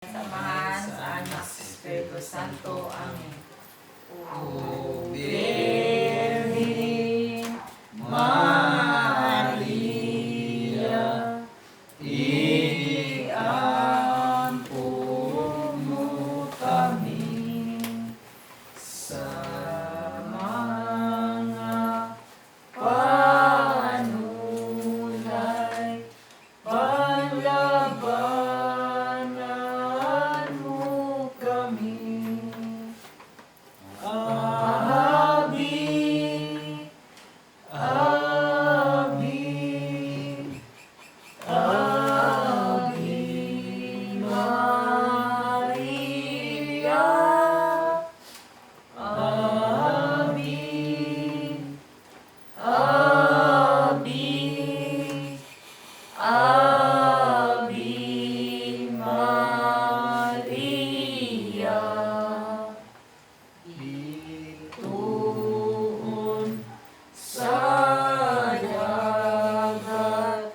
Sa Amahan, sa Anak, sa Espiritu Santo. Amen. O Virgin Maria, iampo mo kami sa mga panulay, panlabanan mo kami. Abi, Abi, Ave Maria, Ave, Ave, Ave Maria. Bituon sa dagat,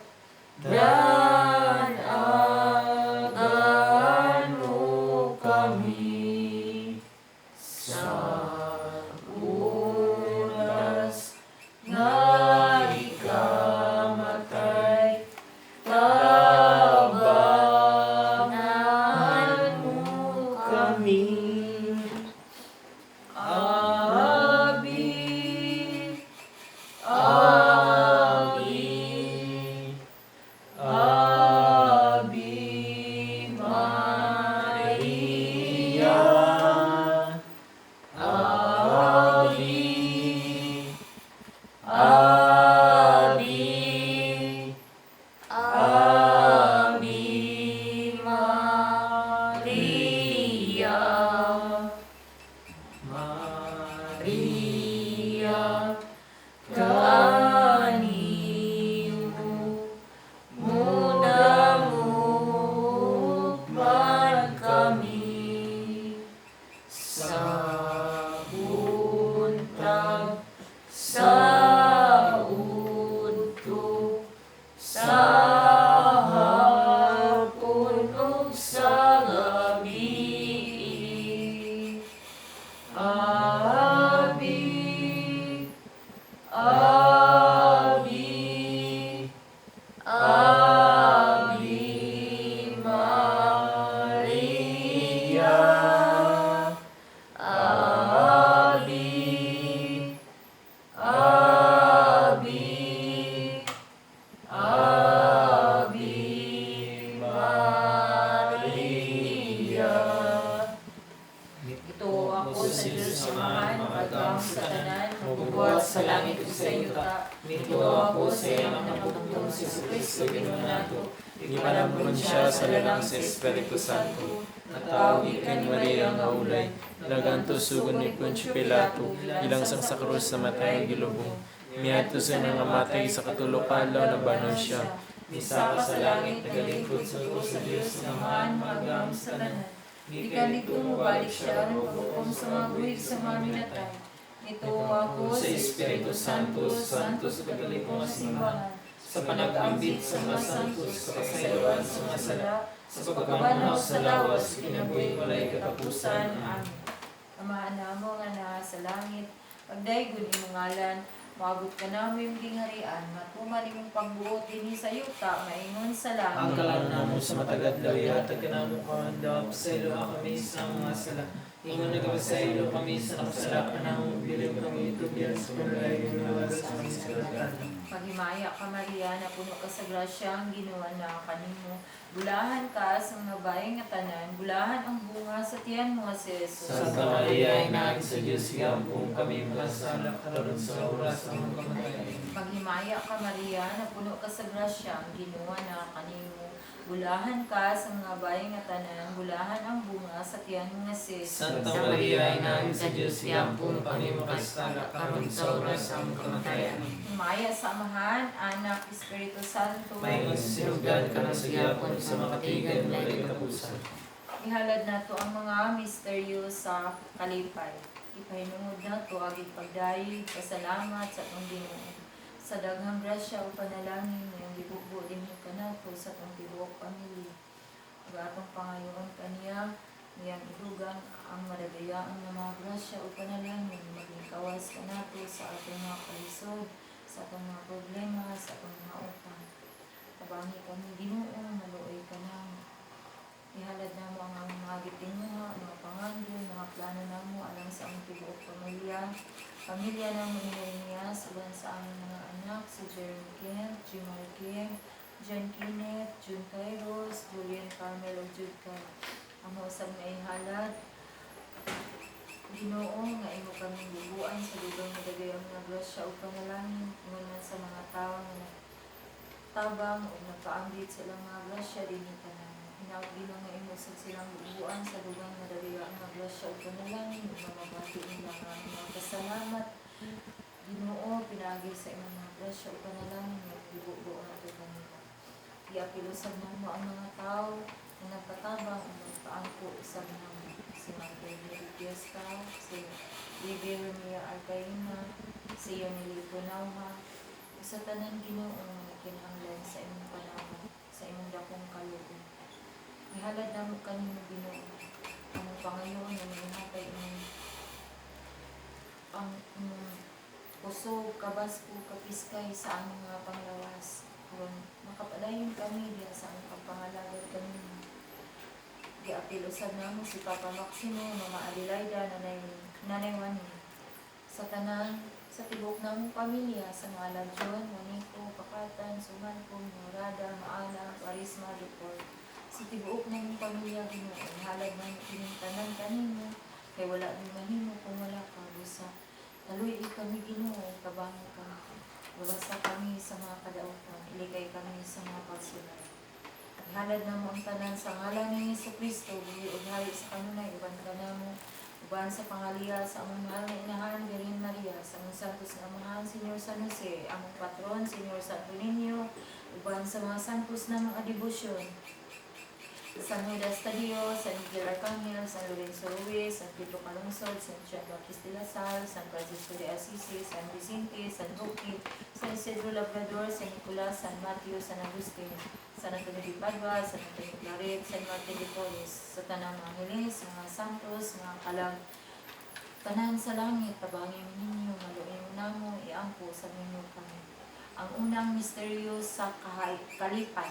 dan-agan mo kami sa oras nga ikamatay, tabangan mo kami. Abi, Abi, Ave Maria, Ave, Ave, Ave Maria. Maria, kanimo modamok man kami sa buntag, sa udto, sa hapon ug sa gabi. Abi, Abi, Ave Maria, Ave, Ave, Ave Maria. Ito ako sa Diyos Amahan, makagagahom sa tanan, magbubuhat sa langit ug sa yuta. Mituo ako sa iyang Anak bugtong si Jesu Kristo, Ginoo nato. Gipanabron siya sa lalang sa Espiritu Santo. Natawo gikan ni Maria nga ulay, nagantos sugod ni Poncio Pilato, gilangsang sa krus, namatay, gilubong. Miadto sa nangamatay, sa katulo ka adlaw nabanhaw siya. Misaka sa langit, nagalingkod sa tuo sa Dios nga Amahan, makagagahom sa tanan. Gikan didto mobalik siya aron paghukom sa mga buhi sa mga minatay. Mituo ako sa Espiritu Santo, Santo sa Katoliko nga simbahan, sa panag-ambit sa mga santos, sa kasayloan sa mga sala, sa pagkabanhaw sa lawas, kinabuhing walay katapusan. Amen. Amahan namo nga naa sa langit, pagdaygon imong ngalan, moabot kanamo imong gingharian, matuman imong pagbuot dinhi sa yuta maingon sa Ang langit. kalan namo sa matag adlaw ihatag kanamo karon, pasayloa kami sa among mga sala. Ingon nagapasaylo kami sa nakasala kanamo, dili kami itugyan sa panulay, luwas kami sa kalagatan. Maghimaya ka, Maria, napuno ka sa grasya, ang Ginoo naa kanimo. Bulahan ka sa mga babae nga tanan, bulahan ang bunga sa tiyan mo nga si Jesus. Santa Maria, Ina sa Diyos, iampo kami makasala, karon sa oras sa among kamatayon. Maghimaya ka, Maria, napuno ka sa grasya, ang Ginoo naa kanimo. Bulahan ka sa mga babae nga tanan, bulahan ang bunga sa tiyan mo nga si Jesus. Santa Maria, Ina sa Diyos, iampo kami makasala, karon sa oras sa among kamatayon. Himaya sa Amahan, Anak, Espiritu Santo. Maingon sa sinugdan karon sa gihapon sa makatigan walay katapusan. Ihalad nato ang mga misteryo sa kalipay. Ipahinungod nato aging pagdayeg, pasalamat sa atong Ginoo. Sa daghang grasya o panalangin ngayong gibubo dinhi kanato sa atong tibuok pamilya. Ug atong pangayoon kaniya, niyang idugang ang madagayaon nga mga grasya ug panalangin maging kawas kanato sa atong mga kalisod, sa atong mga problema, sa atong mga utang. Tabangi kami, Ginoo, maluoy ka namo. Ihalad namo ang among mga gitinguha, mga pangandon, mga plano namo alang sa among tibuok pamilya. Pamilya namo ni Jeremias, uban sa among mga anak, si Jeremy Kent, Jimar Kim, John Kenneth, June Kairos, Julian Carmel, ug Jude Kai. Amo usab nga ihalad, Ginoo, nga imo kaming bubuan sa dugang madagayang mga grasya ug panalangin ingon man sa mga tawo nga tabang ug nagpaambit sa ilang mga grasya dinhi kanamo. Hinaut, Ginoo, nga imo sad silang bubuan sa dugang madagayang mga grasya ug panalangin ug mamabati nila ang among mga pasalamat. Ginoo, pinaagi sa imong mga grasya ug panalangin nga gibubo nato kanila. Giapil usab namo ang mga tawo nga nagpatabang ug nagpaangko usab namo. Si Michael Mary Fiesta, si River Mia Arcaina, si Yoneli Punauha, sa tanan, Ginoo, nga nagkinahanglan sa imong panahon, sa imong dakong kaluoy. Ihalad namo kanimo, Ginoo, among pangayoon nga ihatay imong ang imong kusog, kabasko, kapiskay sa among mga panglawas aron makapadayon kami diha sa among pagpangalagad kanimo. Giapil usab namo si Papa Maximo, Mama Adelaida, Nanay Wani. Sa tanan, sa tibuok namong pamilya, sa mga Ladjon, Monico, Pakatan, Sumanco, Morada, Maala, Parisma, Duport. Sa tibuok namong pamilya, Ginoo, halad namo kining tanan kanimo, kay wala mi mahimo kung wala ka. Busa taluy kami, Ginoo, tabangi kami. Luwasa kami sa mga kadautan, ilikay kami sa mga pagsulay. Ihalad namo ang tanan sa ngalan ni Hesus Kristo, buhi ug hari sa kanunay uban kanamo, uban sa pangaliya sa among mahal nga inahan, Birhen Maria, sa among santos nga amahan, Senyor San Jose, among patron, Senyor Santo Niño, uban sa mga santos na mga debosyon, San Judas Tadeo, San Miguel Arcangel, San Lorenzo Ruiz, San Pedro Calungsod, San Juan Bautista de la Salle, San Francisco de Assisi, San Vicente, San Roque, San Isidro Labrador, San Nicolas, San Mateo, San Agustin, San Antonio de Padua, San Antonio Claret, San Martin de Porres, sa tanang mga angeles, mga santos, mga kalag, tanan sa langit, tabangi mi ninyo, maluoy mo namo, iampo sa ninyo kami. Ang unang misteryo sa kalipay.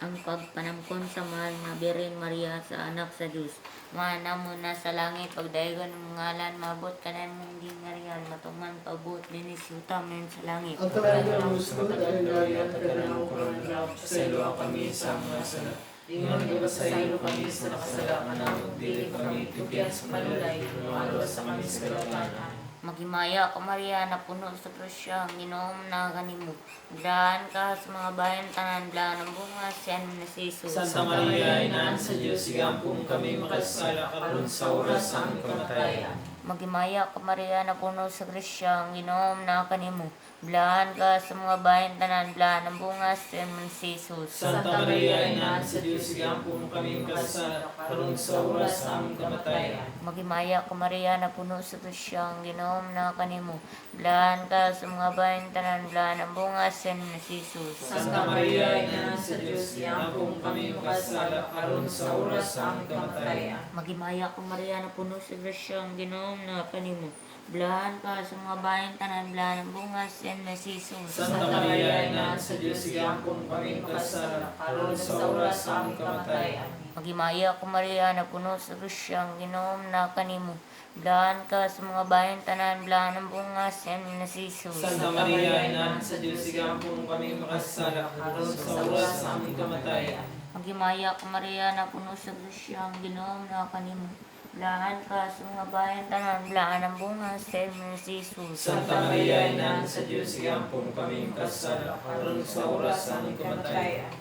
Ang pagpanamkon sa mahal nga Birhen Maria sa anak sa Dios. Ama namo na sa langit, pagdaygon imong ngalan, maabot kanamong gingharian, matuman pagbuot dinhi sa yuta mayon sa langit. Ang tanan gusto dahil dahil kanang karon. Pasayloa kami sa among mga sala. Ingon nga pasaylo kami sa nakasala kanamo, dili kami tugyan sa panulay, maluwas kami sa kalautan. Amen. Maghimaya ka, Maria, na puno sa grasya, ang Ginoo na kanimo. Blaan ka sa mga bayan tanan, blaan ang bunga sa na si Jesus. Santa Maria, Inaan sa Diyos, igampong kami makasala karon sa oras sa among kamatayan. Maghimaya ka, Maria, na puno sa grasya, ang Ginoo na kanimo. Blaan ka sa mga bayan tanan, blaan ang bunga sa na si Jesus. Santa Maria, Inaan sa Diyos, igampong kami makasala karon sa oras sa among kamatayan. Maghimaya ka, Maria, na puno sa grasya, ang Ginoo na kanimo. Blaan ka sa mga bayan tanan, blaan ang bunga sa na si Jesus. Santa Maria, Inaan sa Diyos, igampong kami makasala karon sa oras sa among kamatayan. Maghimaya ka, Maria, na puno sa grasya, ang Ginoo na kanimo. Blaan ka sa mga bayan tanan, blaan ang bunga sa na si Jesus. Santa Maria, Inaan sa Diyos, igampong kami makasala karon sa oras sa among kamatayan. Maghimaya ka, Maria, na puno sa grasya, ang Ginoo na kanimo. Blaan ka sa mga bayan tanan, blaan ang bunga sa na si Jesus. Santa Maria, Inaan sa Diyos, igampong kami makasala karon sa oras sa among kamatayan. Maghimaya ka, Maria, na puno sa grasya, ang Ginoo na kanimo. Blaan ka sa mga bayan tanan, blaan ang bunga sa na si Jesus. Santa Maria, Inaan sa Diyos, igampong kami makasala karon sa oras sa among kamatayan.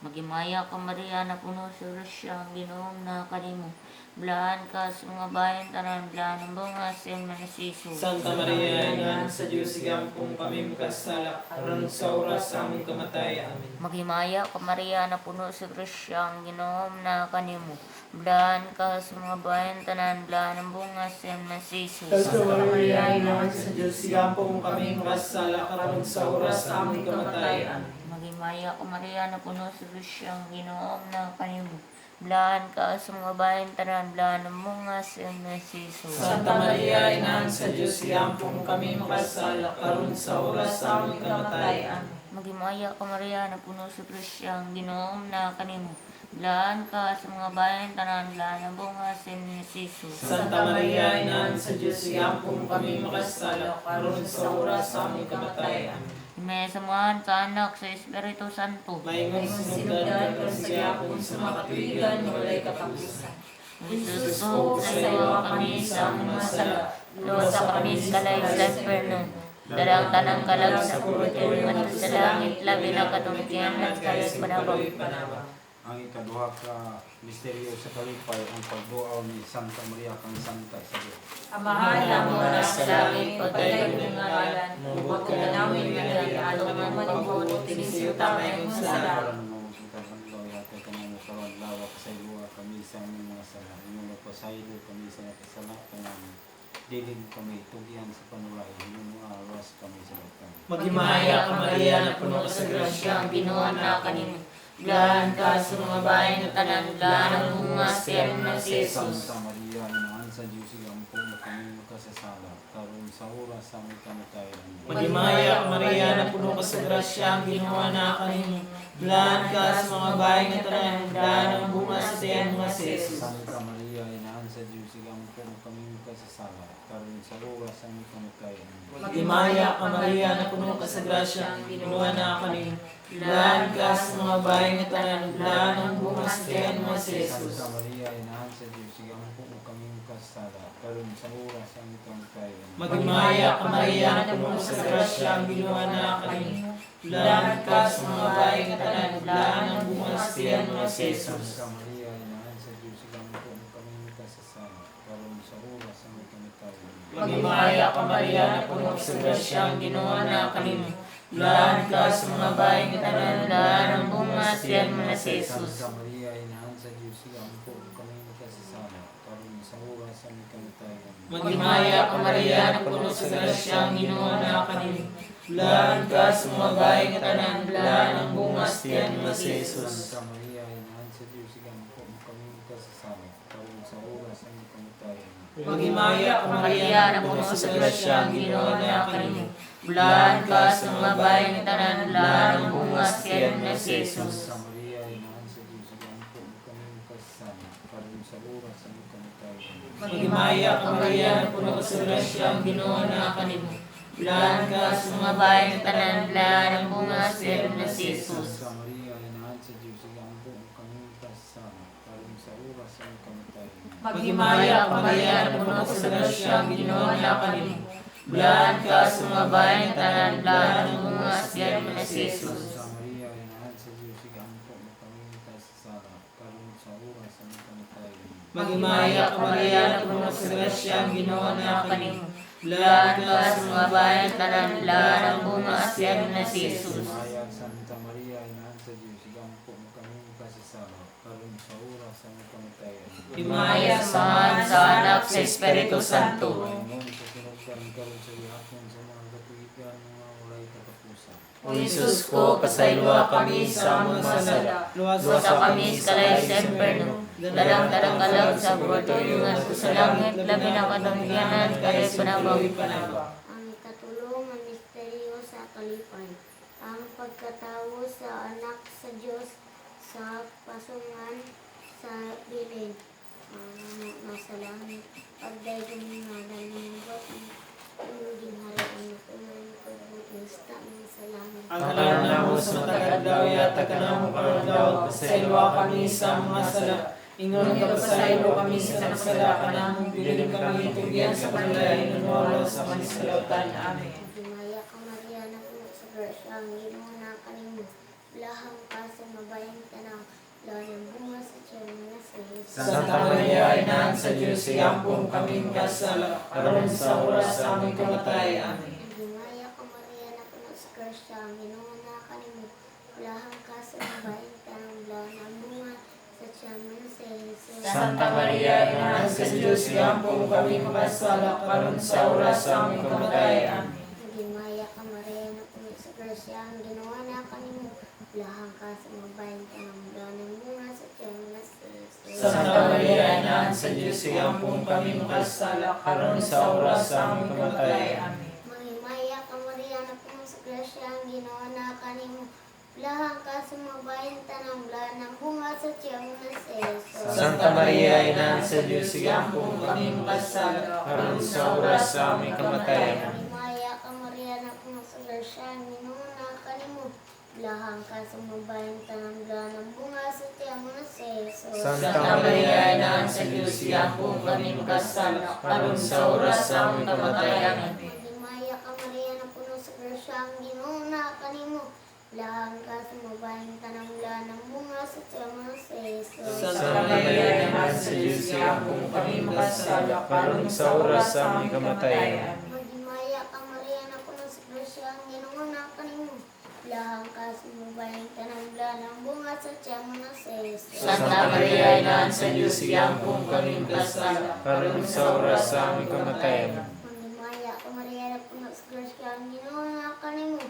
Maghimaya ka, Maria, na puno sa grasya, ang Ginoo na kanimo. Blaan ka sa mga bayan tanan, blaan ang bunga sa na si Jesus. Santa Maria, Inaan sa Diyos, igampong kami makasala karon sa oras sa among kamatayan. Amen. Maghimaya ka, Maria, na puno sa grasya, ang Ginoo na kanimo. Blaan ka sa mga bayan tanan, blaan ang bunga sa na si Jesus. Santa Maria, Inaan sa Diyos, igampong kami makasala karon sa oras sa among kamatayan. Maghimaya ka, Maria, na puno sa grasya, ang Ginoo na kanimo. Blaan ka sa mga bayan tanan, blaan ang bunga sa iyong na si Jesus. Santa Maria, Inahan sa Diyos, iampo mo kami makasala, karon sa oras sa aming kamatay. Amen. Maghimaya ka Maria, napuno sa grasya, ang Ginoo na kanimo. Blaan ka sa mga bayan tanan, blaan ang bunga sa iyong na si Jesus. Santa Maria, Inahan sa Diyos, iampo mo kami makasala, karon sa oras sa aming kamatay. Amen. May samahan sa Anak sa Espiritu Santo. Maingon sinugdan karon sa gihapon sa mga katuigan nga walay katapusan. Jesus ko, sa kami sa mga sala, luwasa kami sa kalay sa imperno. Dalang tanang kalag sa purgatorio ngadto sa langit, labi na katong kinahanglan sa panabang. Ang ikaduha ka misteryo sa kalipay ang pagduaw ni Santa Maria kang Santa Isabel. Amahan namo na sa langit, pagdayon ng ngalan, Mabot ka namin nga tuman ang buot dinhi sa yuta mahimong sa langit. Para nang kita kanlaw yata kanamo karon lawak sa iluwa kami sa aming mga sala. Ingon pasaylo kami sa nakasala kanamo. Dili mo kami tugyan sa panulay, hinumo awas kami sa lautan. Maghimaya ka Maria, napuno ka sa grasya, ang Ginoo na kanimo. Blaan ka sa mga bayan ng tanan, blaan ang bunga sa iyong na si Jesus. Santa Maria, inahan sa Diyos, iampo mo kami makasasala, karon sa oras sa aming kamatayan. Maghimaya ka Maria, napuno ka sa grasya, ang Ginoo na kanimo. Blaan ka sa mga bayan ng tanan, blaan ang bunga sa tiyan mo si Jesus. Santa Maria, inahan sa Diyos, iampo mo kami makasasala, karon sa oras sa aming kamatayan. Maghimaya ka Maria, napuno ka sa grasya, ang Ginoo na kanimo. Blaan ka sa mga bayan ng tanan, blaan ang bunga sa tiyan mo si Jesus. Santa Maria, inahan sa Diyos, iampo mo kami makasasala, karon sa oras sa aming kamatayan. Maghimaya ka Maria, napuno ka sa grasya, ang Ginoo na kanimo. Blaan ka sa mga bayan ng tanan, blaan ang bunga sa tiyan mo si Jesus. Santa Maria, inahan sa Diyos, iampo mo kami makasasala, karon sa oras sa aming kamatayan. Maghimaya ka Maria, napuno ka sa grasya, ang Ginoo na kanimo. Blaan ka sa mga bayan ng tanan, Blaan ang bunga sa tiyan mo na si Jesus. Santa Maria, inahan sa Diyos, iampo mo kami makasasala, karon sa oras sa aming kamatayan. Maghimaya ka Maria, napuno sa grasya, ang Ginoo na kanimo. Blaan ka sa mga bayan ng tanan, blaan ang bunga sa tiyan mo si Jesus. Santa Maria, inahan sa Diyos, iampo mo kami makasasala, karon sa oras sa aming kamatayan. Maghimaya ka Maria, napuno sa grasya, ang Ginoo na kanimo. Blaan ka sa mga bayan ng tanan, blaan ang bunga sa tiyan mo na si Jesus. Santa Maria, inahan sa Diyos, iampo mo kami makasasala, karon sa oras sa aming kamatayan. Maghimaya ka Maria, napuno ka sa grasya, ang Ginoo na kanimo. Blaan ka sa mga bayan ng Tanan, blaan ang bunga sa tiyan mo na si Jesus. Santa Maria, inahan sa Diyos, iampo mo kami makasasala, karon sa oras sa aming kamatayan. Maghimaya ka Maria, napuno ka sa grasya, ang Ginoo na kanimo. Blaan ka sa mga bayan ng tanan, Blaan ang bunga sa tiyan mo na si Jesus. Santa Maria, inahan sa Diyos, iampo mo kami makasasala, karon sa oras sa aming kamatayan. Maghimaya ka Maria, napuno ka sa grasya, ang Ginoo na kanimo. Blaan ka sa mga bayan ng Tanan, blaan ang bunga sa tiyan mo na si Jesus. Maya Santa Maria, inahan sa Diyos, iampo mo kami makasasala, karon sa oras sa aming kamatayan. Himaya sa Amahan, sa Anak, sa Espiritu Santo. Ingon sa sinugdan karon sa gihapon sa mga katuigan mga walay katapusan. O Jesus ko, pasayloa kami sa among mga sala. Luwasa kami sa kalay sa imperno. Dalang tarang kalag sa purgatorio ngadto sa langit, labi na katong kinahanglan kay panabang. Ang ikatulo nga misteryo sa kalipay, ang pagkatawo sa anak sa Dios sa pasungan sa bilin ang nasa langit. Pagdayon ng ngalan ng buhat ng gingharian na tuman pagbuti sa langit. Ang kalan namo sa matag adlaw yatag kanamo karon adlaw, pasayloa kami sa mga sala. Ingon ka pasaylo kami sa nakasala kanamo, dili kami tugyan sa panulay, inuwalo sa kami sa lautan. Amen. Himaya ka Maria na puno sa grasya, ang Ginoo na kanimo. Lahang ka sa mabayang tanang, lahan ng bunga sa tiyan na si Jesus. Santa Maria, Inahan sa Diyos, iampong kami kasala, karon sa oras sa aming kamatay. Amen. Himaya ka Maria na puno sa grasya, ang Ginoo na kanimo. Lahang ka sa mabayang tanang, lahan ng bunga sa tiyan na si Jesus. Santa Maria, Inahan sa Diyos, iampong kami makasala, karon sa oras sa aming kamatay. Amen. Himaya ka Maria na puno sa grasya, ang Ginoo na kanimo. Lahang ka sa mabayang tanang, lahan ng bunga sa tiyan na si Jesus. Santa Maria, Inahan sa Diyos, igampong kami makasala, karon sa oras sa aming kamatayan. Amen. Mahimaya ka Maria, napuno sa grasya ang Ginoo na kanimo. Bulahan ka sa mga bayan tanang bulahan ang bunga sa tiyan mo na si Jesus. Santa Maria, Inahan sa Diyos, igampong kami makasala, karon sa oras sa aming kamatayan. Amen. Mahimaya ka Maria, napuno sa grasya ang Ginoo na kanimo. Bulahan ka sa mga bayan tanang bulahan ang bunga sa tiyan mo na si Jesus. Santa Maria, Inahan sa Diyos, igampong kami makasala, karon sa oras sa aming kamatayan. Amen. Maghimaya ka Maria, napuno sa grasya ang Ginoo na kanimo. Bulahan ka sa mga bayan tanang bulahan ang bunga sa tiyan mo na si Jesus. Santa Maria, Inahan sa Diyos, igampong kami makasala, karon sa oras sa aming kamatayan. Amen. Maghimaya ka Maria, napuno sa grasya ang Ginoo na kanimo. Bulahan ka sa mga bayan tanang bulahan ang bunga sa tiyan mo na si Jesus. Santa Maria, Inahan sa Diyos, igampong kami makasala, karon sa oras sa aming kamatayan. Amen. Maghimaya ka Maria, napuno sa grasya ang Ginoo na kanimo.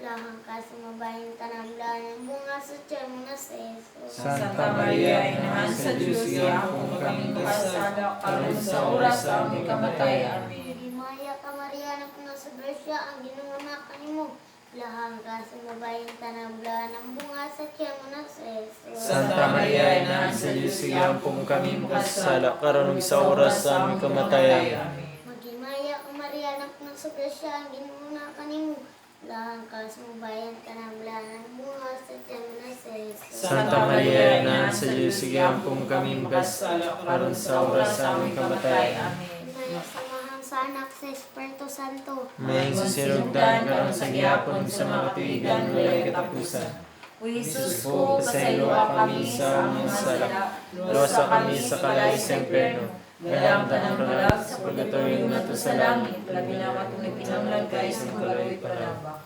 Bulahan ka sa mga bayan tanang bulahan ang bunga sa tiyan mo na si Jesus. Santa Maria, Inahan sa Diyos, igampong kami makasala, karon sa oras sa aming kamatayan. Amen. Maghimaya ka Maria, napuno sa grasya ang Ginoo na kanimo. Bulahan ka sa mga bayan tanang bulahan ang bunga sa tiyan mo na si Jesus. Santa Maria, Inahan sa Diyos, igampong kami makasala, karon sa oras sa aming kamatayan. Amen. Maghimaya ka Maria, napuno sa grasya ang Ginoo na kanimo. Bulahan ka sa mga bayan tanang bulahan ang bunga sa tiyan mo na si Jesus. Santa Maria, Inahan sa Diyos, igampong kami makasala, karon sa oras sa aming kamatayan. Amen. Himaya samahan sa anak sa Espiritu Santo. May susilugdan karon sa gihapon sa mga tuigan walay katapusan. O Jesus ko, pasayloa kami sa aming sala. Luwasa kami sa kalayo sa impyerno. Galang tanang kalag sa purgatorio nato sa langit, Labi na katong nagkinahanglan kay sa kaloy panabak.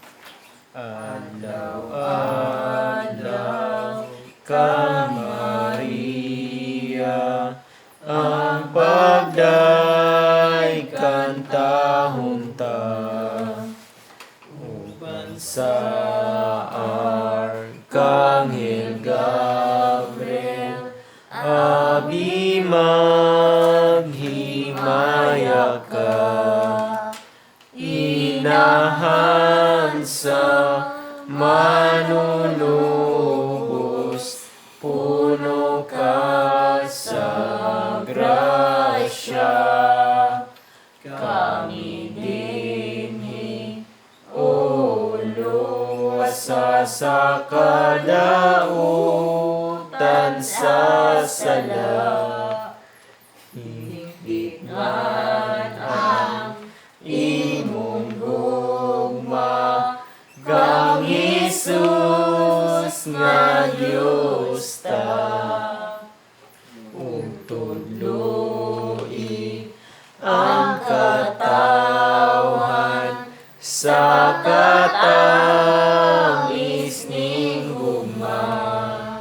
Adlaw, adlaw ka Maria, ang pagday kantahon ta uban sa Arkanghel Gabriel, abi maghimaya ka. Inahan sa manunubos, puno ka sa grasya. Kami dinhi, o luwasa sa kadautan sa sala. Higit man ang imong gugma kang Jesus nga Dios ta ug tudloi ang katawhan sa katamis ning gugma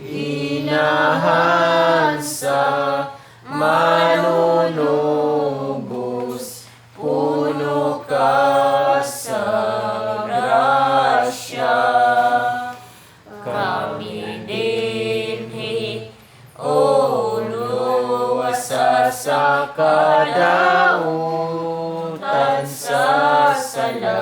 inahan sa manunubos, puno ka sa grasya. Kami dinhi, o luwasa sa kadautan sa sala.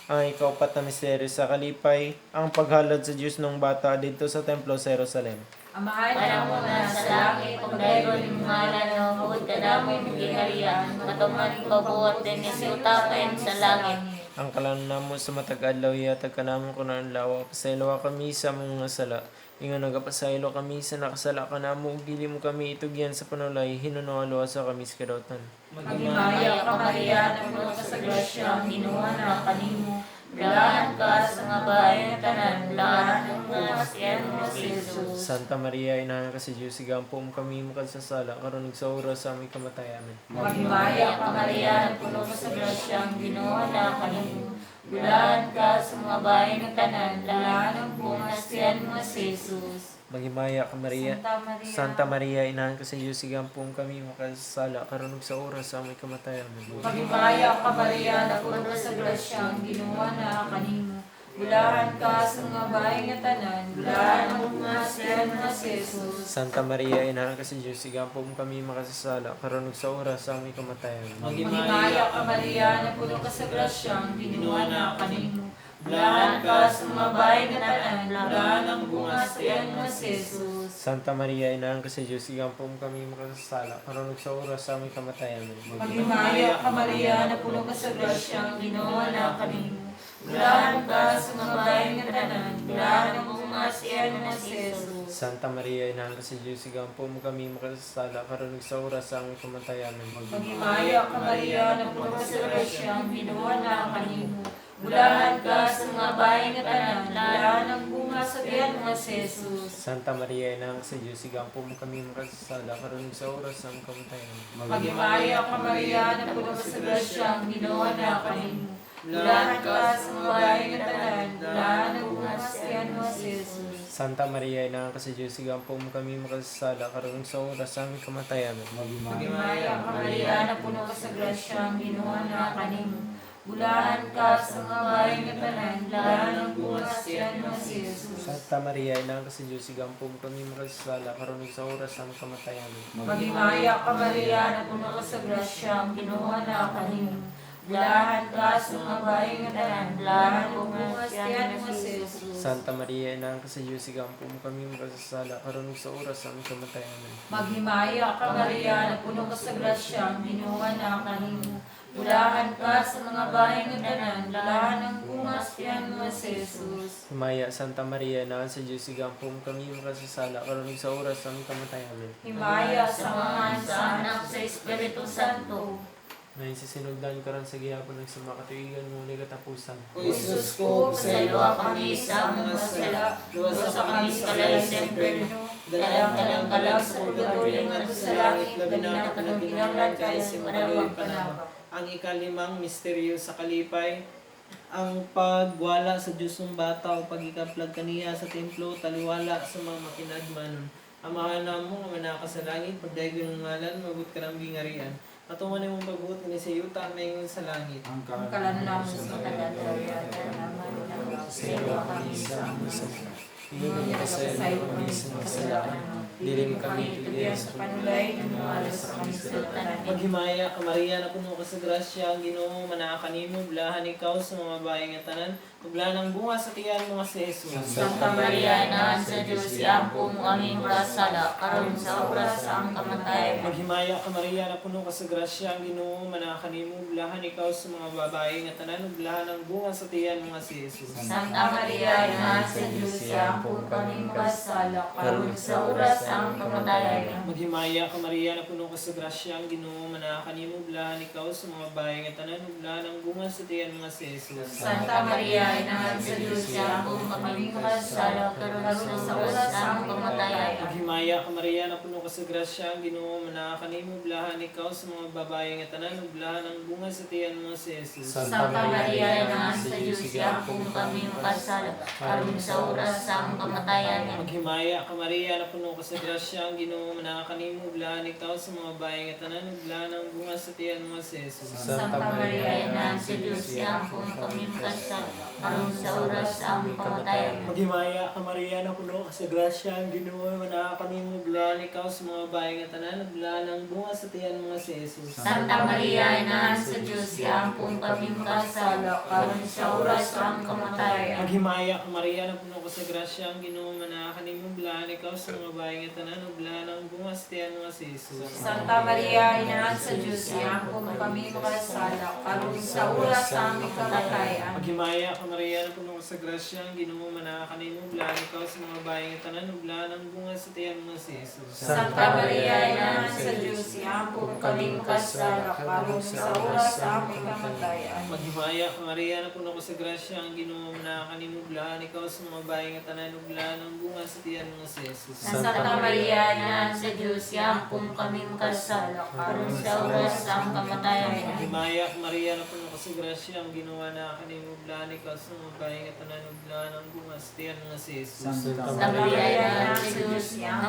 Ang ikaupat na misteryo sa kalipay, ang paghalad sa Diyos ng bata dito sa templo sa Jerusalem. Amahan Panamo na sa langit, pagdayon imong ngalan, mabuot ka namo imong gingharian, matuman pabuot dinhi sa yuta ayon sa langit. Ang kalan namo sa matag adlaw ihatag kanamo kun adlaw, pasayloa kami sa among mga sala. Ingon nagapasaylo kami sa nakasala kanamo ug dili mo kami itugyan sa panulay, hinunoa sa kami sa kadautan. Maghimaya ka Maria, napuno ka sa grasya ang Ginoo na kanimo. Bulahan ka sa mga bahay ng tanan, bulahan ang bunga sa tiyan mo si Jesus. Santa Maria, inahan ka sa Diyos, igampo mo kami makasasala, karon ug sa oras sa aming kamatayan. Amen. Maghimaya ka Maria, napuno ka sa grasya ang Ginoo na kanimo. Bulahan ka sa mga bahay ng tanan, bulahan ang bunga sa tiyan mo si Jesus. Maghimaya ka Maria. Santa Maria. Santa Maria, inahan ka sa Diyos, igampo mo kami makasasala, karon ug sa oras sa aming kamatayan. Amen. Maghimaya ka Maria, napuno ka sa grasya ang Ginoo na kanimo. Bulahan ka sa mga bahay nga tanan, bulahan ang bunga sa tiyan mo nga si Jesus. Santa Maria, Inahan ka sa Diyos, igampo mo kami makasasala, karon ug sa oras sa aming kamatayan. Maghimaya ka Maria, napuno ka sa grasya, ang Ginoo na kanimo. Bulahan ka sa mga bahay nga tanan, bulahan ang bunga sa tiyan mo nga si Jesus. Santa Maria, Inahan ka sa Diyos, igampo mo kami makasasala, karon ug sa oras sa aming kamatayan. Maghimaya ka Maria, napuno ka sa grasya, ang Ginoo na kanimo. Bulahan ka sa mga bahay nga tanan, bulahan ang bunga sa tiyan mo nga si Jesus. Santa Maria, Inahan ka sa Diyos, igampo mo kami makasasala, karon ug sa oras sa aming kamatayan. Maghimaya ka Maria, napuno ka sa grasya, ang Ginoo na kanimo. Bulahan ka sa mga bahay nga tanan, bulahan ang bunga sa tiyan mo nga si Jesus. Santa Maria, Inahan ka sa Diyos, igampo mo kami makasasala, karon ug sa oras sa aming kamatayan. Maghimaya ka Maria, napuno ka sa grasya, ang Ginoo na kanimo. Bulahan ka sa mga bahay nga tanan, bulahan ang bunga sa tiyan mo nga si Jesus. Santa Maria, Inahan ka sa Diyos, igampo mo kami makasasala, karon ug sa oras sa aming kamatayan. Maghimaya ka Maria, napuno ka sa grasya, ang Ginoo na kanimo. Bulahan ka sa mga bahay nga tanan, bulahan ang bunga sa tiyan mo nga si Jesus. Santa Maria, Inahan ka sa Diyos, igampo mo kami makasasala, karon ug sa oras sa aming kamatayan. Maghimaya ka Maria, napuno ka sa grasya, ang Ginoo na kanimo. Bulahan ka sa mga bahay nga tanan, bulahan ang bunga sa tiyan mo nga si Jesus. Santa Maria, Inahan ka sa Diyos, igampo mo kami makasasala, karon ug sa oras sa aming kamatayan. Maghimaya ka Maria, napuno ka sa grasya, ang Ginoo na kanimo. Bulahan ka sa mga bahay nga tanan, bulahan ang bunga sa tiyan mo nga si Jesus. Himaya, Santa Maria, Inahan sa Diyos, igampo mo kami makasasala, karon ug sa oras sa aming kamatayan. Himaya sa Amahan, mga sa Anak, sa Espiritu Santo. Ngayon sa sinugdan karon sa gihapon ug sa makatuigan mo ni katapusan. O Jesus ko, Pasayloa kami sa among mga sala, luwasa kami sa kalay sa impyerno, Dalaan ka ng kalag sa purgatorio ngadto sa langit, labi na kapag kinahanglan kaayo sa imong panabang. Ang ikalimang misteryo sa kalipay, ang pagwala sa Diyos ng bata o pagikaplag kaniya sa templo, taliwala sa mga makinagmanon. Amahan namo nga manaka sa langit, pagdaygon ng ngalan, maabot ka ng gingarian. Matuman imong pagbuot dinhi sa yuta, maingon sa langit. Ang Ang kalan namo sa tanan, Pasayloa kami sa among sala. Ingon ka sa iyo kami sa mga sala. Dili mo kami tugyan sa panulay, nungalos sa kami sa tanan. Maghimaya ka Maria, napuno ka sa grasya, ang Ginoo manaa kanimo, bulahan ikaw sa mga babae nga tanan, ug bulahan ang bunga sa tiyan mo nga si Jesus. Santa Maria, Inahan sa Diyos, iampo mo kami makasala, karon sa oras sa among kamatayan. Maghimaya ka Maria, napuno ka sa grasya, ang Ginoo manaa kanimo, bulahan ikaw sa mga babae nga tanan, ug bulahan ang bunga sa tiyan mo nga si Jesus. Santa Maria, Inahan sa Diyos, iampo kami makasala, karon sa oras sa among kamatayan. Maghimaya ka Maria, napuno ka sa grasya, ang Ginoo manaa kanimo, bulahan ikaw sa mga babae nga tanan, ug bulahan ang bunga sa tiyan mo nga si Jesus. Santa Maria, Inahan sa Diyos, iampo kami makasala, karon sa oras sa among kamatayan. Maghimaya ka Maria, napuno ka sa grasya, ang Ginoo manaa kanimo, bulahan ikaw sa mga babae nga tanan, ug bulahan ang bunga sa tiyan mo nga si Jesus. Santa Maria, Inahan sa Diyos, iampo kami makasala, karon sa oras sa among kamatayan. Maghimaya ka Maria, napuno ka sa grasya, ang Ginoo manaa kanimo, bulahan ikaw sa mga babae nga tanan, ug bulahan ang bunga sa tiyan mo nga si Jesus. Santa Maria, Inahan sa Diyos, iampo kami makasala, karon sa oras sa among kamatayan. Maghimaya ka Maria, napuno ka sa grasya, ang Ginoo manaa kanimo, bulahan ikaw sa mga babae nga tanan, ug bulahan ang bunga sa tiyan mo nga si Jesus. Santa Maria, Inahan sa Diyos, iampo kami makasala, karon sa oras sa among kamatayan. Maghimaya ka Maria, napuno ka sa grasya, ang Ginoo manaa kanimo, bulahan ikaw sa mga babae nga tanan, ug bulahan ang bunga sa tiyan mo nga si Jesus. Santa Maria, Inahan sa Diyos, iampo kami makasala, karon sa oras sa aming kamatayan. Maghimaya ka Maria, napuno ka sa grasya, ang Ginoo manaa kanimo, bulahan ikaw sa mga babae nga tanan, ug bulahan ang bunga sa tiyan mo nga si Jesus. Santa Maria, Inahan sa Diyos, iampo kami makasala, karon sa oras sa aming kamatayan. Maghimaya ka Maria, napuno ka sa grasya, ang Ginoo manaa kanimo, bulahan ikaw sa mga babae nga tanan, ug bulahan ang bunga sa tiyan mo nga si Jesus. Santa Maria, Inahan sa Diyos, iampo kami makasala, karon sa oras sa among kamatayan. Maghimaya ka Maria, napuno ka sa grasya, ang Ginoo manaa kanimo, bulahan ikaw sa mga babae nga tanan, ug bulahan ang bunga sa tiyan mo nga si Jesus. Santa Santa Maria, Inahan sa Diyos, iampo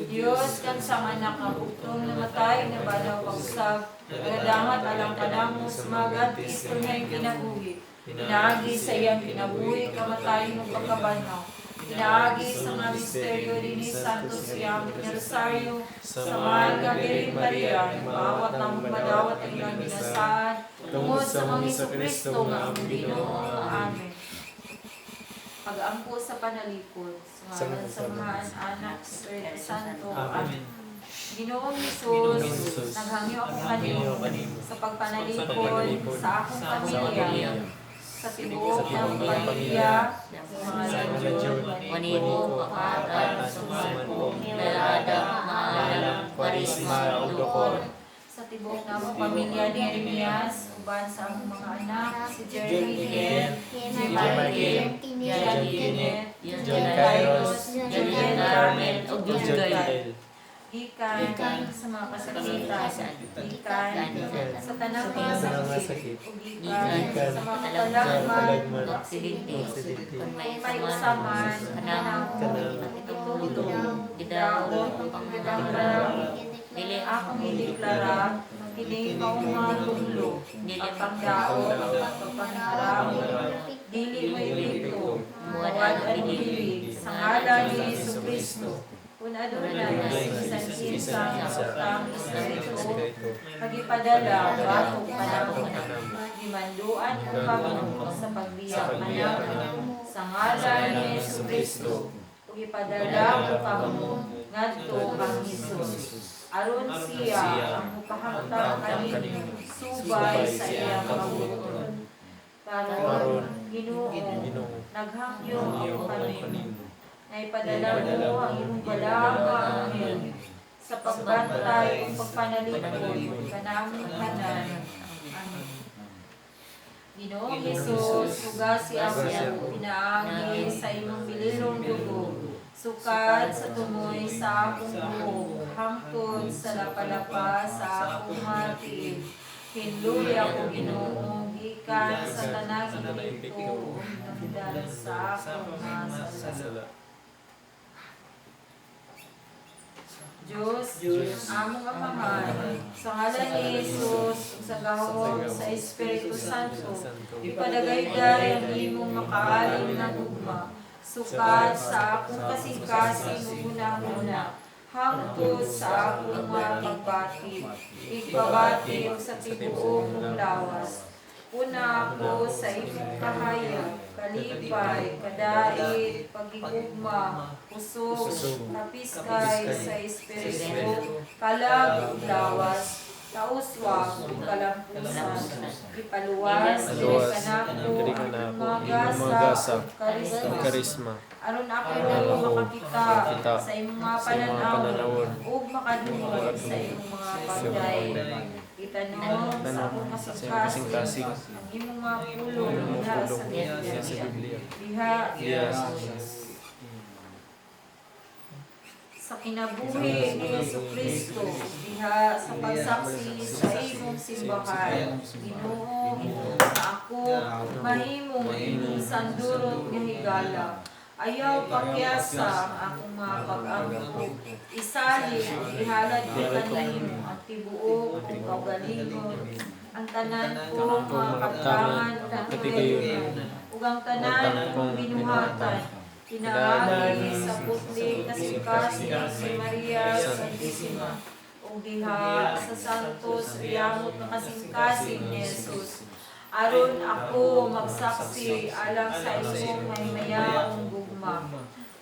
O Dios, kansang anak nga bugtong namatay, nabanaw pag-usab, nagadangat alang kanamo, sumagat, Kristo nga iyang kinabuhi. Pinaagi sa iyang kinabuhi, kamatayon ug pagkabanhaw. Pinaagi sa mga misteryo dinhi Santo Siyam, Rosario, sa mahal nga Birhen Maria, nagpaawat namong madawat ang ilang ginasaad, tungod sa mga Hesus Kristo nga among Ginoo. Amen. Pag-ampo sa panalikod, sa ngalan sa Amahan, Anak, Espiritu Santo. Amen. Ginoong Ginoong Hesus, Hesus, naghangyo ako naghangyo kanimo kanimo sa pagpanalikod pagpanalikod sa akong sa pamilya, pamilya, sa tibuok sa ng tibuok ng pamilya, pamilya, sa mga sa mga John, John, Maniko, Pakatan, Sumalpo, Melada, Maalam, Kwarisma, ug Dokor. Sa tibuok namong pamilya ni Jeremias, uban sa among mga anak, si Jeremy Hill, Jim Michael, John Kenneth, John Kairos, John John Carmen, ug John John Gael. Kyle. Gikan sa mga kasakitan, gikan sa tanang mga Sa mga sakit, sakit. ug gikan Gikan sa mga sa katalagman, mga Aksidente, Aksidente. kung may may usaman, usaman, kanamo, Kanamo, itutulong, gidaw, pangangara, dili akong ideklara, kini mao nga tunglo, dili pagpangdaot, pagpangharaon, dili mo epekto, muwad muwad ang ang dili, dili, sa ngalan ni Hesus Kristo, kung adunay bisan kinsa nga utang espiritu, pagipadala batok kanamo, gimanduan ko kamo sa pagbiya kanamo, sa ngalan ni Hesus Kristo, ug ipadala ko kamo ngadto kang Hesus. Aron siya ang mupahamtang kanimo subay sa iyang kabubut-on. Karon, Ginoo, Ginoo, naghangyo ako kanimo. kanimo. Nga ipadala mo ang imong balaang nga anghel sa pagbantay ug pagpanalikod kanamong tanan. Amen. Ginoong Hesus, hugasi ako pinaagi sa imong bililong dugo, sukad sa tumoy sa akong buhok, hangtod sa lapalapa sa akong matiil. Hinluya ako Ginoo, gikan sa tanang epekto ug hinungdan sa akong mga sala. Sala. Diyos, Diyos, among Amahan, sa ngalan ni Jesus, ug sa gahom sa Espiritu Santo, ipadagayday ang imong makaalim nga gugma, sukad sa akong kasing-kasing ug hunahuna, hangtod sa akong mga pagbati, igpabati ug sa tibuok kong lawas. Una ako sa imong kahayag, kalipay, kadait, pagigugma, kusog, kapiskay sa Espiritu, kalag ug lawas, kauswag ug kalampusan, ipaluwas diri kanako Diri ang kanako imong ang imong mga gasa gasa ug ug karisma. karisma. Aron ako Aron ako makakita makakita sa imong mga sa imong mga pananawon pananawon ug makadungog sa imong mga sa imong mga pagdaig. pagdaig. Itanom sa akong Sa imong kasing-kasing kasing-kasing ang imong mga pulong ang imong diha pulong sa diha Biblia. sa Biblia. Diha Diha sa sa kinabuhi ni Hesus Kristo, diha sa pagsaksi sa imong simbahan, Ginoo, nga ako mahimong imong sandurot nga higala. Ayaw pakyasa ang akong mga pag-ampo. Isalig ug ihalad ko kanimo ang tibuok kong kaugalingon, ang tanan kong mga kabtangan ug katigayonan, ug ang tanan kong binuhatan. Pinaagi sa putli kasing-kasing ni Maria Santissima, ug diha sa Santos Riyamot nga kasing-kasing ni Jesus. Aron ako magsaksi alang sa imong mahimayaong gugma.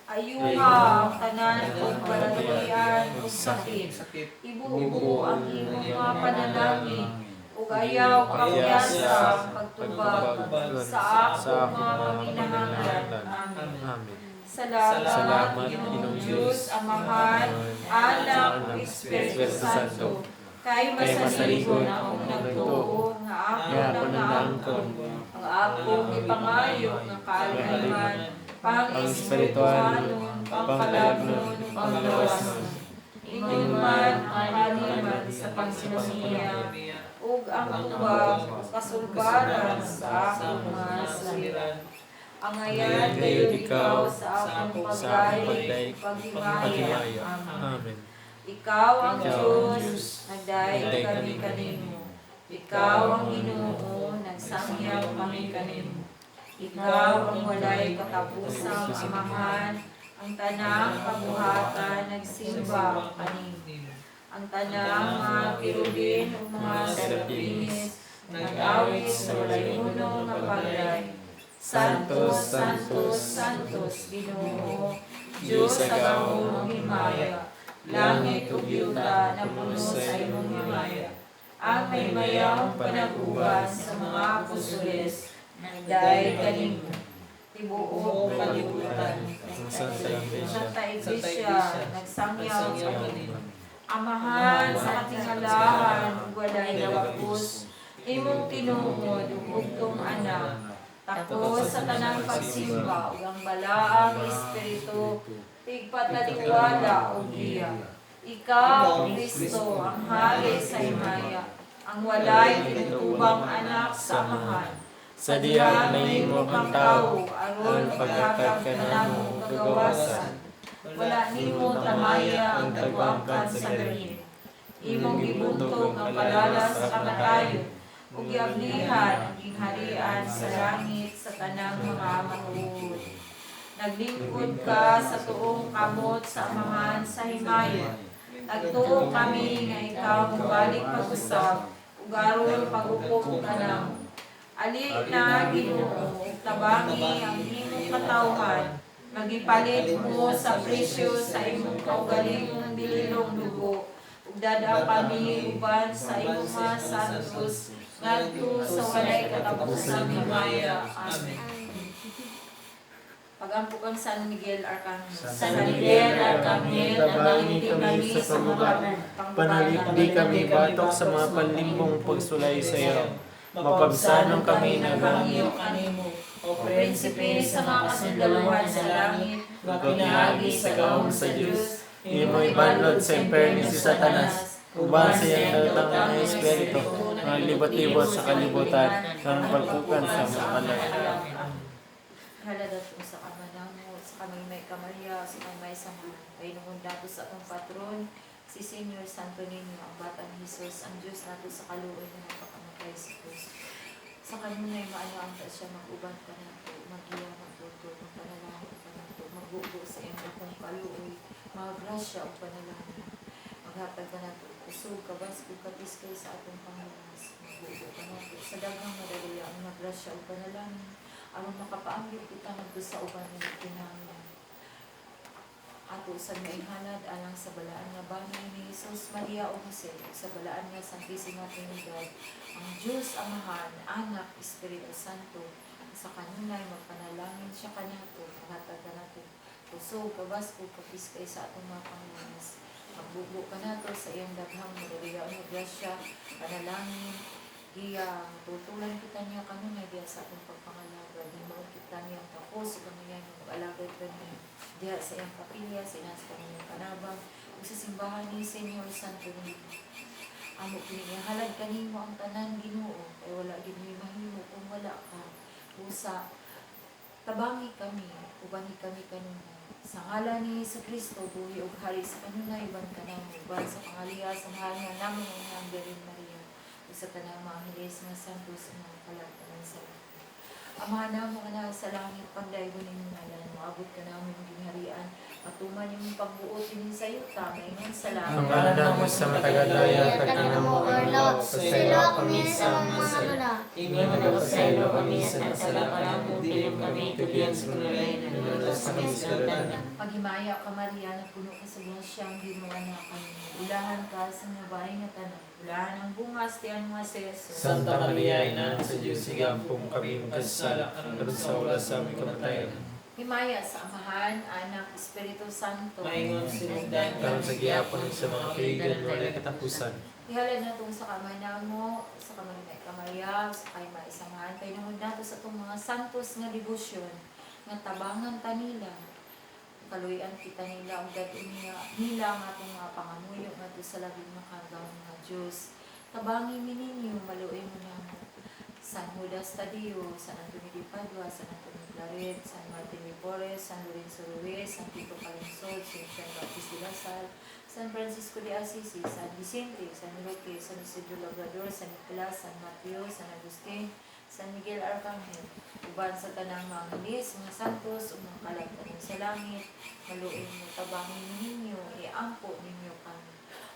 Ayuha ang tanan kong balatian ug sakit. Ibuo ang imong mga panalangin ug ayaw pakyasa ang pagtubag sa akong mga panginahanglan. Amen. Amen. Salamat, Salamat, Ginoong Ginoong Diyos, Amahan, Anak, ug Espiritu Santo. Kay masaligon akong nagtuo nga ako Nga ako nang nang naangkon. naangkon. Ang akong ipangayo nga kaaliman, pang-espirituhanon, pangkalagnon, panglawason. Ingon man ang kaaliman sa pagsinamiya, ug ang tubag ug kasulbaran sa akong mga saliran. Angayan gayud ikaw sa akong pagdayeg, paghimaya. Paghimaya. Amen. Amen. Ikaw ang Ikaw ang Diyos, Diyos, nagdayeg nagdayeg kami kami kanimo. Ikaw ang Ginoo, nagsangyaw kami kanimo. Ikaw ang walay katapusang Amahan, ang tanang kabuhatan nagsimba kanimo. Ang tanang mga kirubin ug mga serapinis nag-awit sa walay hunong nga pagdayeg. Santos, Santos, Santos, Ginoo, Diyos sa gahom ug himaya, langit ug yuta napuno sa imong himaya. Ang maymayang panag-uban sa mga apostoles, nagdayeg kanimo. Tibuok kalibutan. Ang Santa Iglesia. Santa Iglesia, nagsangyaw Nagsangyaw kanimo. Amahan sa katingalahan ug walay nawapos, imong tinuod ug ugtong anak, takos sa tanang pagsimba ug ang balaang espiritu, tigpataliwala og giya. Ikaw, Kristo, ang hari sa himaya, ang walay tinutubang anak sa Amahan. Sa dihang nahimo kang tawo, aron paghatag kanamo og kagawasan. Wala nimo tamaya ang tagwangkan sa garin. Imong gibuntog ang palalas sa kamatayon, ug giablihan ang gingharian sa langit sa tanang mga matuod. Naglingkod ka sa tuong kamot sa Amahan sa himaya. Nagtuo kami nga ikaw mobalik pag-usab, ug aron pag-ukom kanamo. Ali na Ginoo, ug tabangi ang imong katawhan, magipalit mo sa presyo sa imong kaugalingong bililong dugo, ug dada kami uban sa imong mga santos ngadto sa walay katapusang himaya. Amen. Pagampo kang San Miguel Arcangel. San Miguel Arcangel, tabangi kami sa pagbuhat. Panalipdi kami batok sa mga panlimbong pagsulay sa iyo. Mapagsanong kami na Nagangyo kanimo, o prinsipe sa mga kasundaluhan sa langit, nga pinaagi sa gahom sa Dios. Imo ibanlod sa imperno si Satanas, uban sa iyang datang mga espiritu, nga libot-libot sa kalibutan, nga palpukan sa mga kalat. Halada po sa kamanamo, sa kamay may kamarya, sa kamay may samahan. Painungon dato sa atong patron, si Senyor Santo Niño, ang Batang Jesus, ang Diyos nato sa kaluoy na napakamatay sa krus. Sa kanunay maano ta siya mag-uban ka nato, magiya, magtutol, magpanalangin ka nato, magbubo sa iyong dakong kaluoy, mga grasya o panalangin. Maghatag ka nato, kusog, kabas, ug kapiskay sa atong panglawas. Magbubo ka nato sa daghang madaliya ang mga grasya o panalangin, aron makapaambit kita ngadto sa uban nga kinahanglan. Ato sa maihalad alang sa balaan nga banay ni Jesus, Maria o Jose, ug sa balaan nga Santisima Trinidad, ang Diyos Amahan, Anak, Espiritu Santo, sa kanunay magpanalangin siya kanato, maghatag kanato, kusog, kabasko, kapiskay sa atong mga panglawas. Magbubo kanato sa iyang daghang madaliya nga grasya, panalangin, giya, tutulan kita niya kanunay diya sa atong pagpangalagad, himuon kita niya ang takos, ug ang iyang mag-alagad kaniya diha sa iyang kapilya, sa iyang sa kanyang panabang, ug sa simbahan ni Senyor Santo Niño. Amo kini ihalad kanimo ang tanan Ginoo, kay wala gid mi mahimo kung wala ka. Usa tabangi kami, ubani kami kanunay. Sa ngalan ni Hesus Kristo, buhi ug hari sa kanunay, uban kanamo, uban sa pangaliya sa mahal nga namong Inang Birhen Maria, ug sa tanang mga angeles nga santos ug mga kalatanan sa langit. Ama namo nga naa sa langit, pagdaygon imong ngalan, moabot ka namo imong gingharian, matuman imong pagbuot dinhi sa yuta, maingon sa Ang langit. ngalan namo sa matagalaya, tagna mo ang law, Pasaylo kami sa mga sala. Ingon Nagapasaylo kami sa nasala kanamo, dili kami tugyan sa panulay, nanulas kami sa kalatan. Paghimaya ka Maria, napuno ka sa grasya, ang Ginoo na kanimo. Ulahan ka sa mga nga tanan. Ulahan ang bunga sa tiyan nga si Jesus. Santa Maria, Ina sa Diyos, igampong kami magkasala, karon sa oras sa aming kamatayan. Himaya sa Amahan, Anak, Espiritu Santo. Maingon sinugdan. Karon sa gihapon sa mga kaibigan, walay katapusan. Ihalad na itong sa kamay namo, sa kamay na ikamarya, sa kay maisamahan. Painungod nato sa itong mga santos nga debosyon, nga tabangan ta nila. Kaluyan kita nila, ang dadun nila, nila ang atong mga pangamuyo ngadto sa labing makagawang nga Diyos. Tabangi mi ninyo, maluoy mo namo. San Judas Tadeo, San Antonio de Padua, San Antonio Claret, San Martin de Porres, San Lorenzo Ruiz, San Tito Calungsod, San Juan Bautista de la Salle, San Francisco de Assisi, San Vicente, San Roque, San Isidro Labrador, San Nicolas, San Mateo, San Agustin, San Miguel Arcangel, uban sa tanang mga angeles, mga santos, ug mga kalagtanan sa langit, maluoy mo tabangin ninyo, iampo ninyo kami.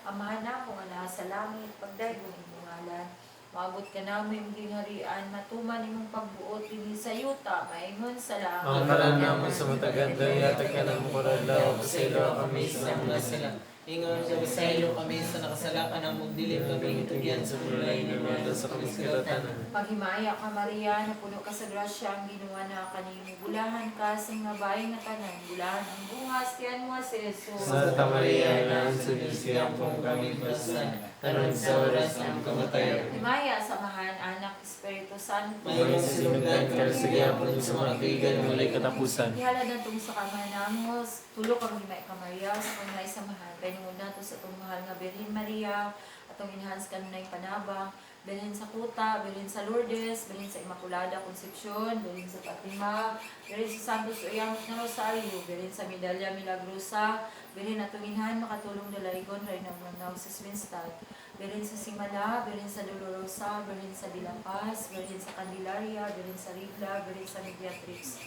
Amahan namo nga naa sa langit, pagdaygon imong ngalan, maabot ka namo imong gingharian, matuman imong pagbuot dinhi sa yuta, maingon sa langit. Ang kalan namo sa matag adlaw, ihatag kanamo karong adlaw, pasayloa kami sa Sa mga sala. Ingon sa pasaylo kami sa nakasala kanamo, dili kami itugyan sa panulay, hinumduma sa kami sa karatan. Maghimaya ka Maria, napuno ka sa grasya, ang Ginoo na kanimo. Bulahan ka sa mga bahay nga tanan, bulahan ang bunga, tiyan mo si Jesus. Santa Maria, Inahan sa Diyos, iampo kami kasalanan, karon sa oras ng kamatayan. Himaya, samahan, Anak, Espiritu Santo. May sinugdan karon sa gihapon sa mga tuigan walay katapusan. Ihalad natong sa kamahan namo, tulo kang himay ka Maria, sa kang naisamahan, painungod nato sa atong mahal nga Birhen Maria, atong enhance kanunay panabang, Birhen sa Kuta, Birhen sa Lourdes, Birhen sa Immaculada Concepcion, Birhen sa Fatima, Birhen sa Santos Uyamot na Rosario, Birhen sa Medalya Milagrosa, Birhen atong inhan makatulong dalaygon, Reyna Manaw sa Swenstad, Birhen sa Simala, Birhen sa Dolorosa, Birhen sa De La Paz, Birhen sa Candelaria, Birhen sa Rigla, Birhen sa Mediatrix,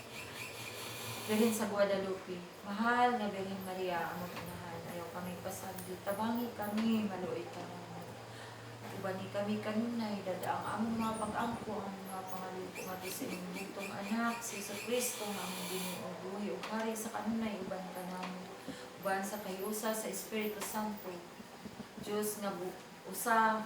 Birhen sa Guadalupe. Mahal na Birhen Maria, among inahan, ayaw kami pasagdi, tabangi kami, maluoy ka namo. Ubani kami kanunay, dada ang among mga pag-ampo, ang mga pangalupo ngadto sa imong bugtong anak, si Jesu Kristo nga among Ginoo, buhi ug hari sa kanunay uban ka namo. Uban sa kahiusa sa Espiritu Santo. Diyos nga usa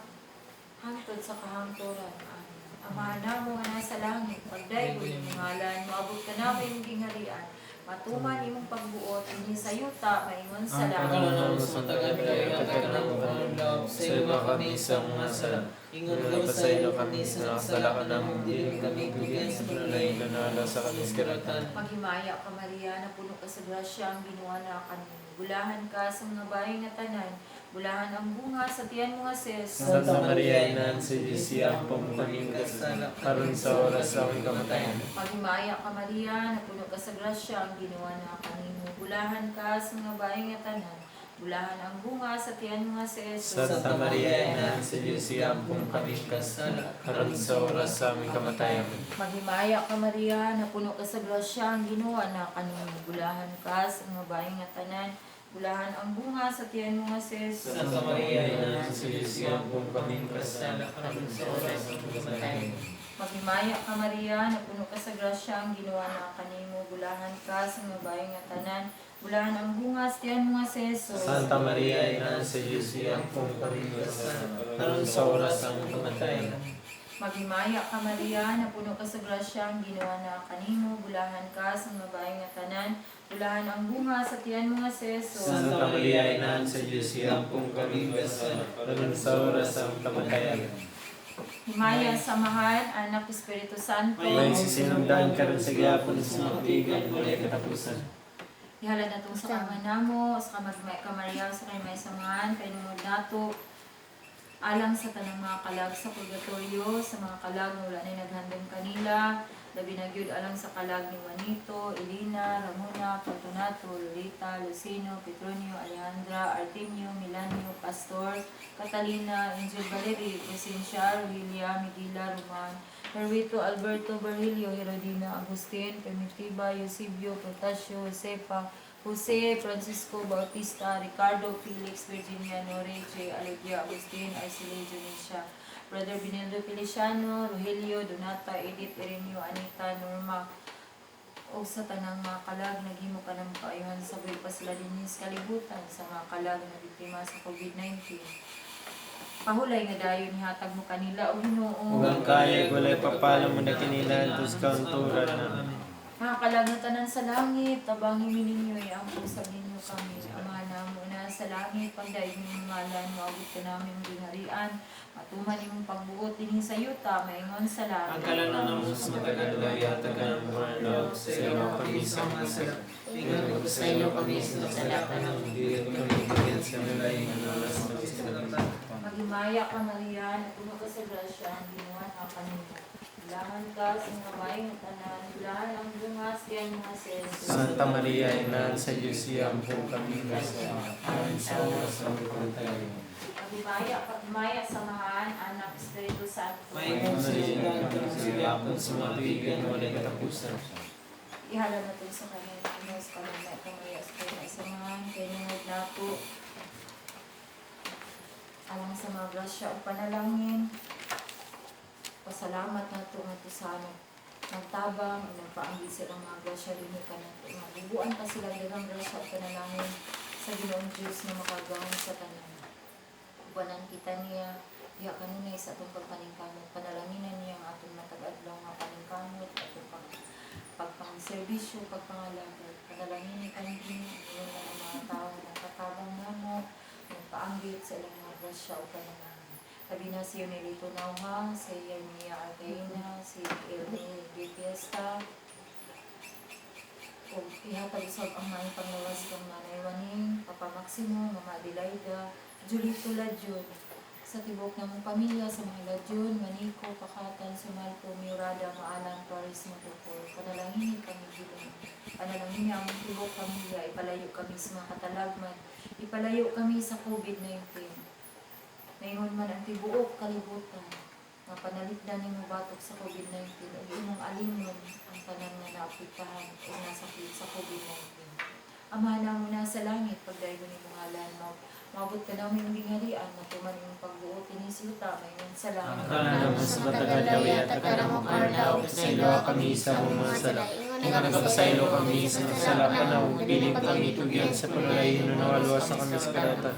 hangtod sa kahangturan. Amen. Ama namo nga nasa langit, pagdaygon imong ngalan, moabot ka namo imong gingharian, matuman imong pagbuot dinhi sa yuta maingon sa Ang langit. Kalan namo sa matag adlaw, ihatag kanamo karong adlaw, pasayloa kami sa mga sala. Ingon ka pasaylo kami sa nakasala kanamo, dili kami itugyan sa panulay, Hinumduma sa kami sa karatan. Maghimaya ka Maria, napuno ka sa grasya, ang Ginoo na kanimo. Bulahan ka sa mga bahay nga tanan, bulahan ang bunga sa tiyan mo nga si Jesus. Santa Maria, Inahan sa Diyos, iampo kami kasalanan, karon sa oras sa aming kamatayan. Maghimaya ka Maria, napuno ka sa grasya, ang Ginoo na kanimo. Bulahan ka sa mga bahay nga tanan, bulahan ang bunga sa tiyan mo nga si Jesus. Santa Maria, Inahan sa Diyos, iampo kami kasalanan, karon sa oras sa aming kamatayan. Maghimaya ka Maria, napuno ka sa grasya, ang Ginoo na kanimo. Bulahan ka sa mga bahay nga tanan, bulahan ang bunga sa tiyan mo nga si Jesus. Santa Maria, Inahan sa Diyos, iampo kami kasalanan, karon sa oras sa aming kamatayan. Maghimaya ka Maria, napuno ka sa grasya, ang Ginoo na kanimo, bulahan ka sa mga bahay nga tanan, bulahan ang bunga sa tiyan mo nga si Jesus. Santa Maria, Inahan sa Diyos, iampo kami kasalanan, karon sa oras sa aming kamatayan. Maghimaya ka Maria, napuno ka sa grasya, ang Ginoo na kanimo, bulahan ka sa mga bahay nga tanan, bulahan ang bunga sa tiyan mo nga si Jesus. Santa Maria, Inahan sa Diyos, iampo kami kasalanan, karon sa oras sa aming kamatayan. Himaya sa Amahan, Anak, Espiritu Santo. May sisinundan karon sa gihapon sa mga tuigan walay katapusan. Ihalad natong sa kama namo, sa kamagmay ka Maria, sa kay may samahan, kay nungod nato, alang sa tanang mga kalag sa purgatorio, sa mga kalag nga wala na naghandom kanila, labi na gyud alang sa kalag ni Juanito, Elena, Ramona, Fortunato, Lolita, Lucino, Petronio, Alejandra, Artemio, Milanio, Pastor, Catalina, Angel Valerie, Crescencia, Rogelia, Miguela, Roman, Herwito, Alberto, Barrilio, Herodina, Agustin, Primitiva, Eusebio, Protasio, Josefa, Jose, Francisco, Bautista, Ricardo, Felix, Virginia, Nore, J. Alegia, Agustin, Arcelia, Dionisio, Brother Benildo Feliciano, Rogelio, Donata, Edith, Ireneo, Anita, Norma, o sa tanang mga kalag, naghimo ka ng kaayuhan sa buhay pa sila dinhi sa kalibutan sa mga kalag na biktima sa COVID-19. Pahulay nga dayon ihatag mo kanila o Ginoo. Ug ang kayag walay papalo mo na kinilan tus kaunturan na. Mga kalag na tanan sa langit, tabangi mi ninyo, iampo sa ninyo kami. Ama namo na sa langit, pagdaig nimong ngalan, moabot ka namin ang gingharian, matuman imong pagbuot dinhi sa yuta, maingon sa Ang langit. kalanan namo sa matag adlaw, ihatag kanamo karong adlaw, pasayloa kami sa mga sala. Ingon ka pasaylo kami sa nakasala kanamo. Dili kami itugyan sa panulay, hinumduma sa kami sa karatan. Maghimaya ka, Maria, napuno ka sa grasya, ang Ginoo na kanimo. Bulahan ka sa mga bahay nga tanan, bulahan ang bunga sa iyang mga si Jesus. Santa Maria, Inahan sa Diyos, iyampo kami kasala, aron sa oras sa among kamatayon. Maghimaya ka, himaya sa Amahan, Anak, Espiritu Santo. Maingon sa sinugdan karon sa gihapon sa mga tuigan walay katapusan. Ihala na to sa kanya ng sa kanila kamaya sa kanya samahan kay nungod nato alang sa mga grasya o panalangin, pasalamat nato ngadto sa nagtabang o nagpaanggid sa ilang mga grasya dinhi kanato nga bubuan pa sila daghang grasya o panalangin sa Ginoong Dios nga makagawon sa tanan. Ubanan kita niya diha kanunay sa atong pagpaningkamot, panalanginan niya ang atong matag adlaw nga paningkamot, atong pagpangserbisyo, pagpangalagad. Panalangin ni kami yun lang ang mga tao na nagkatabang namo, nagpaanggit sa ilang mga grasya o panalangin. Labi na si Yunilito Nauha, si Yermia Arcaina, si Elmi De Fiesta, o ihatag usab ang maayong panglawas kang Nanay Waning, Papa Maximo, Mama Adelaida, Julito Ladyon, sa tibok namong pamilya, sa mga Ladyon, Manico, Pakatan, Sumalpo, Miurada, Maalan, Paris, Matupol. Panalangin kami Ginoo. Panalangin niya ang among tibok pamilya, ipalayo kami sa mga katalagman, ipalayo kami sa COVID-19. Ngayon man ang tibuok kalibutan, nga panalipdan nimo batok sa COVID-19 ug imong alimon ang tanan nga naapektahan ug nasakit sa COVID-19. Ama namo na sa langit, pagdaygon nimo ngalan mo, maabot ka namin imong gingharian, matuman imong pagbuot dinhi sa yuta, mayon sa langit. Ang tanan sa matagad daw at mo karlaw, pasaylo kami sa among mga sala. Nga nagpasaylo kami sa mga sala kanaw, dili kami tugyan sa panulay, hinunawaluwas na kami sa kadatan.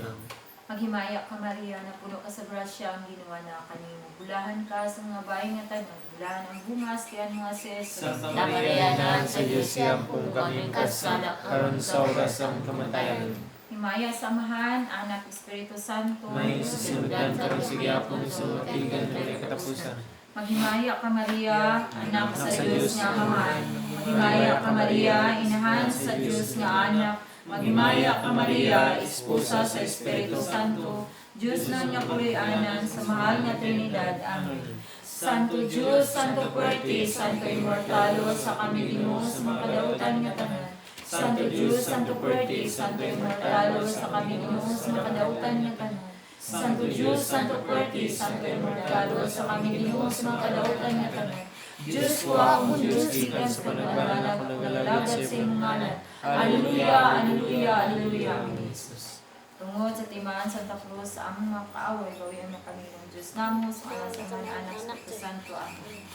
Maghimaya ka, Maria, napuno ka sa grasya, ang Ginoo na kanimo. Bulahan ka sa mga bahay nga tanan, bulahan ang bungas, tiyan mga si Jesus. Santa Maria, Inahan sa Diyos, iyampo kami kasala, karon sa oras sa among kamatayon. Himaya sa Amahan, Anak, Espiritu Santo. May susundan karon sa gihapon sa mga tuigan walay katapusan. Maghimaya ka, Maria, anak sa Diyos nga Amahan. Maghimaya ka, Maria, inahan sa Diyos nga Anak. Maghimaya ka, Maria, esposa sa Espiritu Santo. Diyos na nga puloy-anan sa mahal nga Trinidad. Amen. Santo Diyos, Santo Puerte, Santo Immortalo, sa kami Ginoo sa mga kadautan nga tanan. Santo Diyos, Santo Puerte, Santo Immortalo, sa kami Ginoo sa mga kadautan nga tanan. Santo Diyos, Santo Puerte, Santo Immortalo, sa kami Ginoo sa mga kadautan nga tanan. Diyos ko akong Diyos, gikan sa panagbaran ako nagalagad sa imong ngalan. Alleluia, Alleluia, Alleluia. Amen. Jesus. Tungod sa timaan Santa Cruz, sa among mga kaaway, bawian mo kami ng Diyos namo, sa ngalan sa Amahan, Anak, Espiritu Santo. Amen.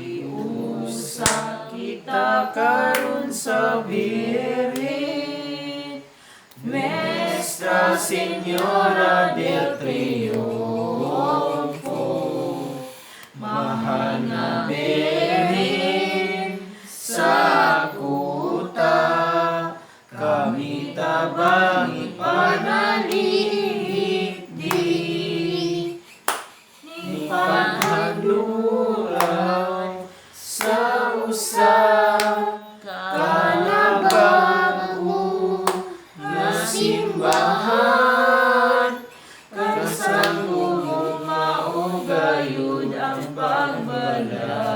Nagkahiusa Kita karon sa Birhen, Nuestra Señora del Triunfo, Mahal na Birhen sa kuta, kami tabang ipanalipdi, ni panhaluran sa usa kanabago na simbahan kasanggo mao gayud ang pagbalaan.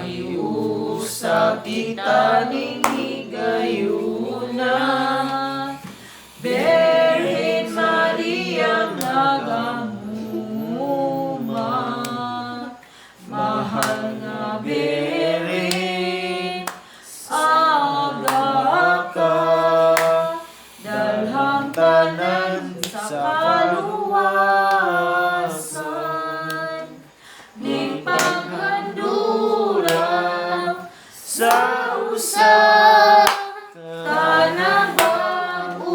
Nagkahiusa kita ning higayuna, Birhen Maria nagamuma, mahal nga Birhen, aga ka, dalhang tanan sa kaluwasan, ning paghandurang sa usa kanabago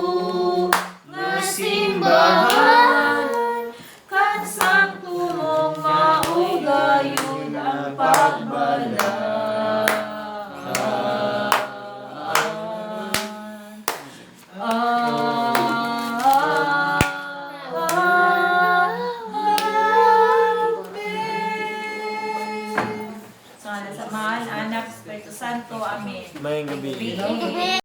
nga simbahan, kan sakto mong mao gayud ang pagbalaan. Amen. Sa ngalan sa Amahan, Anak, Espiritu Santo. Amen. Maayong gabi. Gabi.